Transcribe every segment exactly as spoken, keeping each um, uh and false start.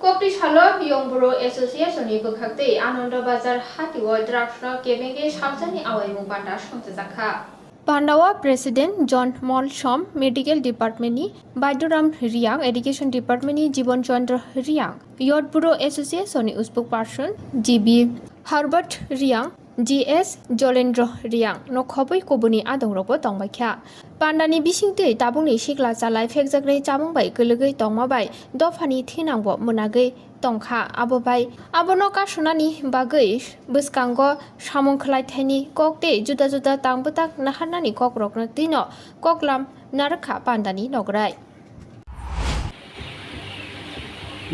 Koktwi salo Young Bru Association ni bwkhaktwi Anando Bazar hatio drugs no kebengwi salsani awaimung panda songchajakha. Pandao President John Molsom, Medical Department ni Baiduram Riang, Education Department ni Jibon Chandra Riang, Youth Bru Association ni spokesperson G B Herbert Riang, G S Jolendra Riang no khobwi kubuni adongrokbo tongbaikha. Pandani bisingtwi tabukni sikla chalai phekjaknai chamung bai kwlwgwi tongma bai dophani thinangbo mwnagwi tongkha. Abo bai abono kasunani bagwi bwskango samung khwlaithaini kok tei juda juda tang bwtak naharnani kokrokno twino koklam narwkha pandani nograi.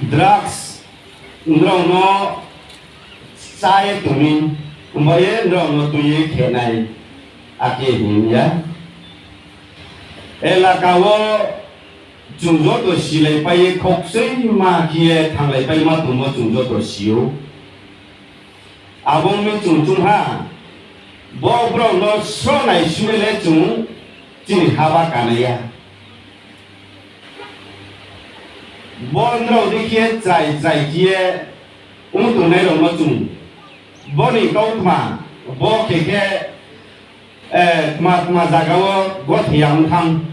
Drugs norokno chaye tongwi, omoye norokno twiwi khenai, ake himya. Elaka o chwng joto silai paiye, khokchwi ma khiye thanglai paima tongmo chwng joto sio. Abo wngwi chwng chwngha, bo borokno sro nai sumele chwng chini haba kanaiya. Bo norok dikhe chai chai khiye wng tongnairokno chwng boni kautma bo khe khe, eh, tma tma jagao gothiya wng thang.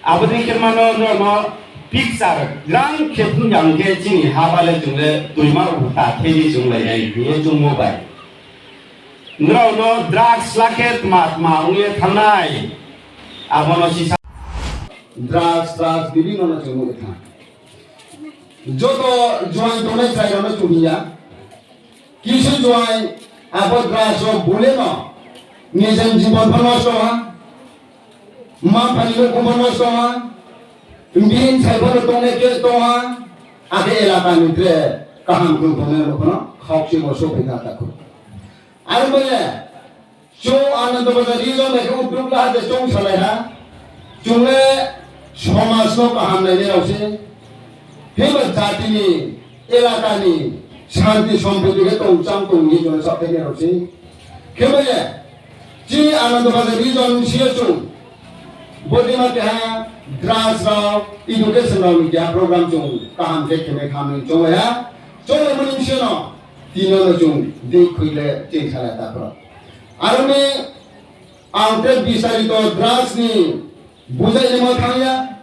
Aboni khe mano norokno picture gram khe phunjang khe chini haba le chwng le twima uta thedi chwng lai ai hiye chwngmo bai. Norokno drugs lakhe tma tma wngye thangnai. Abono sisa drugs drugs bibhinno no chwng nugwi thang. Joto join tongnai chwrairokno chwng hiya. Kisu join abo drugs o buleno nijeni jibon pho nosto ha. Mma phani nukhung pho nosto ha. Bini sai pho tongnai case tongha. Akhe elakani tre kaham khung tongnai rokno khokchimo sophi kha takhu. Aro bole chwng Anando Bazar region bai khe utruk laha je chwng salai ha. Chwng le somaj no kaham nainai rok se. Himba jatini, elakani shanti sompriti khe tong chang tong ye jora sok thai rok se. Khe bole Chini Anando Bazar region sio chwng bodima keha drugs rok, education rok ni keha program chwng kaham khe khemai khamni chongwaya. Chongwai mani sio no tino no chwng dik khuile chwng sala ta pro. Aroni ang te bistarito drugs ni bujaini mo thangya,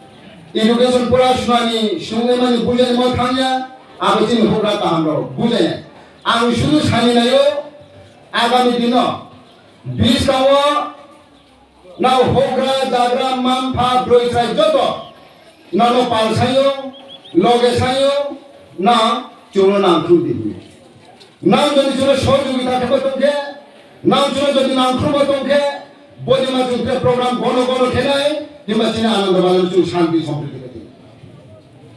education pura sunani sungnai mani bujaini mo thangya, abo chini hukra kaham rok bujainai. Ang sunu sani nayo agami dino Bwskango nang hokra jagra manpha brwi chwrai joto nono pal saio, loge saio, nang chwngno nangkhluk di hwnwi. Nang jodi chwngno sohojogita khe bo tong khe, nang chwngno jodi nangkhlukma tong khe, bodima chwng khe program gono gono khenai, himba chini Anando Bazar chwng shanti sompriti khe twi.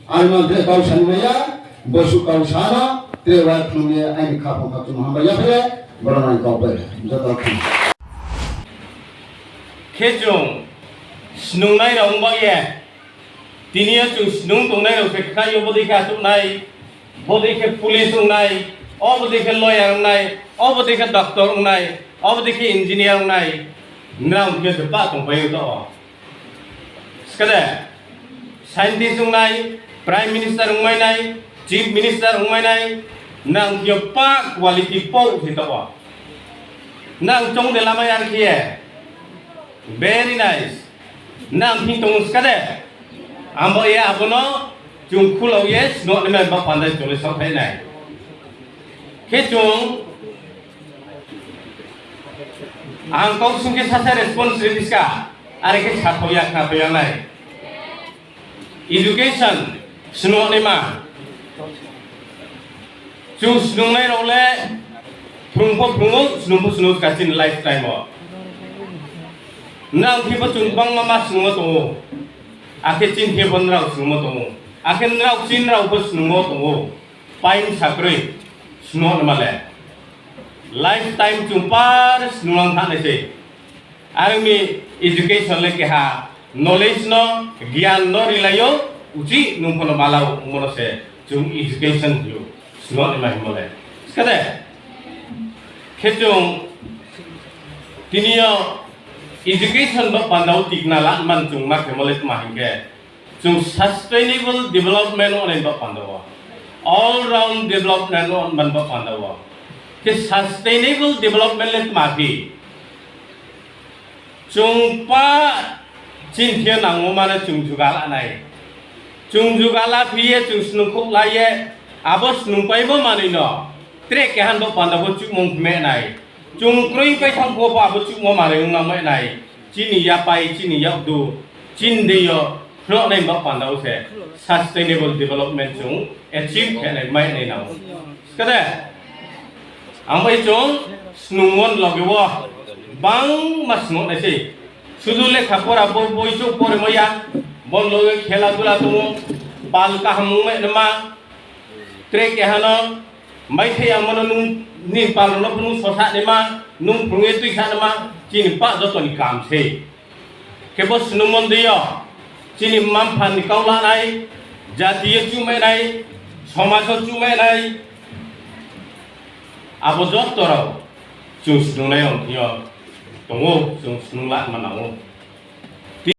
Ani man tre kau sani maya, bosu kau sana, tre wai khulumye aini kha phang kha chuma hamba ya phere, borok nang kau phere, joto khum. Khe chwng snungnai rok wng ba ye, tini yo chwng snung tongnai rok se khlai yo, bodei khe achuk nai, bodei khe police wng nai, o bodei khe lawyer wng nai, o bodei khe doctor wng nai, o bodei khe engineer wng nai, nrao khe se pa tong pai o. Skade, scientist wngnai, prime minister wngmainai, chief minister wngmainai, nang khe pa quality po khe tongo. Nang chong de lamai ar khe, very nice. Nang thing tong skade, ambo ye abono chung khulo ye sno ne ba pandai chole sok nai. Khe chung Ang kok sung khe sasa response rwdi ska, are khe sa thok ya khna thok ya nai. Education, swnok ni ma. Chung swnok nai rok le phrung pho phrung o, swnok pho swnok ka chini life time o. Nrao khe bo chung bangma ma swnok o tongo. Akhe chini khe bo nrao swnok o tongo. Akhe nrao chini rao pho swnok o tongo. Pain sakroi swnok ni ma le. Lifetime chwng par snunglang thang nai se. Aroni education le keha knowledge no, giyan no rilaio, uchi nung kono malao mono se chwng education hiyo. Swnok ni ma himo le. Skade. Khe chwng tiniyo education no pandao tikna la man chwng ma khemo le ma hingke. Chwng sustainable development onai ba panda o, all round development onai ba panda o. Ke sustainable development le tma phi? Chwng pa chini phiya nango mane chwng jugal anai. Chwng jugal a phiye chwng snung khuk laiye abo snung paimo manwi no tre kehan bo panda bo chukmung me nai. Chwng krwi pai thang bo abo chukmo manwi wng nang me nai. Chini yapai, chini yakdu, chini deyo phno nai ba panda o se sustainable development chwng achieve khe nai mai nai nango. Kade? Ang bai chwng snungmon loge o bangma snung nai se. Sudu lekha pora bo boi chuk pore maya. Bon loge khela dula tongo. Pal kaham wng mai nama. Tre kehano. Mai thai ang mano nung ni pal no phunung sosa ni ma. Nung phunung e twi sa ni ma. Chini pa joto ni kam se. Kebo snungmon diyo, chini mampha ni kau lanai, jatiyo chumainai, somajo chumainai, abo jotto rok chwng snungnai ongkhiyo tongo, chwng snung la manango.